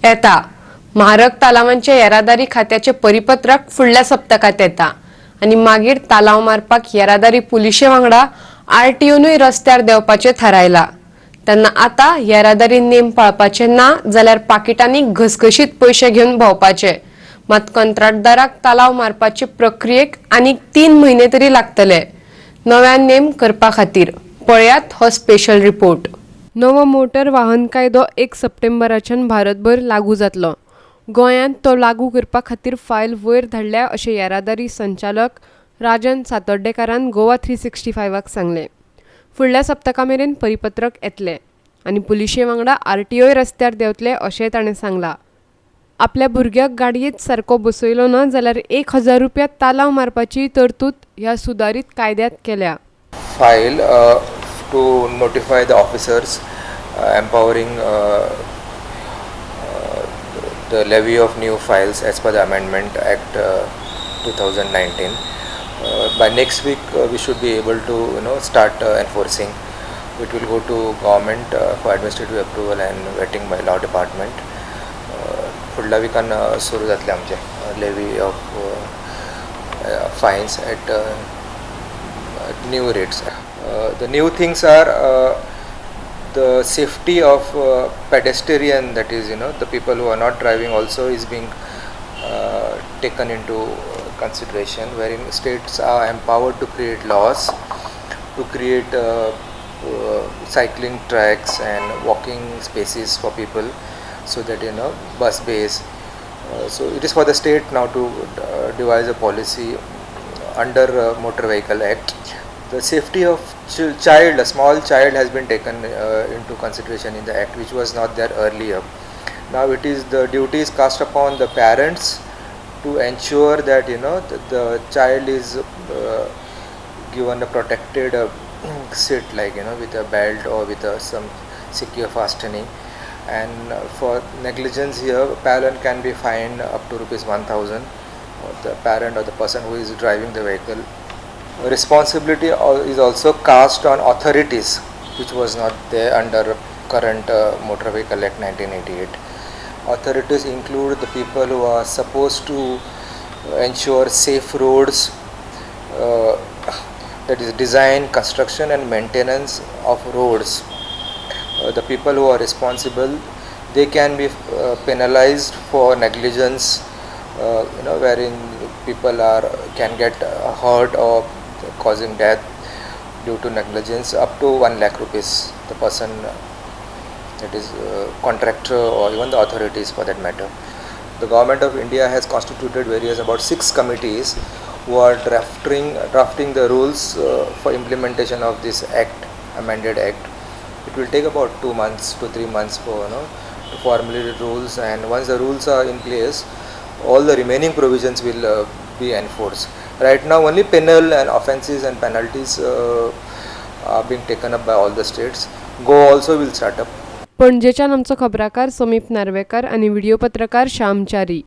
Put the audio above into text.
येता. म्हारग तालावांचे येरादारी खात्याचे परिपत्रक फुडल्या सप्तकात येता आनी मागीर तालाव मारपाक येरादारी पुलिशे वांगडा आरटीओनूय रस्त्यार देंवपाचें थारायला. तेन्ना आतां येरादारी नेम पाळपाचे ना जाल्यार पाकिटांनी घसघशीत पयशे घेवन भोंवपाचे. मात कंत्राटदाराक तालाव मारपाचे प्रक्रियेक आनीक 3 म्हयने तरी लागतले नव्यान नेम करपा खातीर. पळयात हो स्पेशल रिपोर्ट. नवो मोटर वाहन कायदो 1 सप्टेंबराच्यान भारतभर लागू जातलो. गोंयांत तो लागू करपा खातीर फायल वयर धाडल्या अशें येरादारी संचालक राजन सातोड्डेकारान गोवा 365 सांगलें. फुडल्या सप्तका मेरेन परिपत्रक येतलें आनी पुलिशे वांगडा आरटीओय रस्त्यार देंवतले अशेंय ताणें सांगलां. आपल्या भुरग्याक गाडयेंत सारको बसयलो ना जाल्यार 1000 रुपया तालांव मारपाची तरतूद ह्या सुदारीत कायद्यांत केल्या. File to notify the officers empowering the levy of new fines as per the Amendment Act 2019. By next week, we should be able to start enforcing. It will go to government for administrative approval and vetting by law department. फुडल्या विकान सुरू जातलें आमचें levy of fines at new rates. The new things are the safety of pedestrian, that is, the people who are not driving also is being taken into consideration, wherein states are empowered to create laws, to create cycling tracks and walking spaces for people so that bus bays. So it is for the state now to devise a policy under Motor Vehicle Act. The safety of child, a small child, has been taken into consideration in the act, which was not there earlier. Now it is the duty is cast upon the parents to ensure that the child is given a protected seat, like with a belt or with some secure fastening. And for negligence here, parent can be fined up to ₹1000, or the parent or the person who is driving the vehicle. Responsibility is also cast on authorities, which was not there under current Motor Vehicle Act 1988. Authorities include the people who are supposed to ensure safe roads, that is design, construction and maintenance of roads. The people who are responsible, they can be penalized for negligence, wherein people are can get hurt or causing death due to negligence, up to 1 lakh rupees, the person, that is contractor or even the authorities for that matter. The Government of India has constituted various, about six committees who are drafting the rules for implementation of this act, amended act. It will take about 2 months to 3 months for to formulate the rules, and once the rules are in place, all the remaining provisions will be enforced. Right now, only penal and offences and penalties are being taken up by all the states. Goa also will start up. पणजेच्यान आमचो खबराकार समीप नार्वेकार आनी video पत्रकार श्याम च्यारी.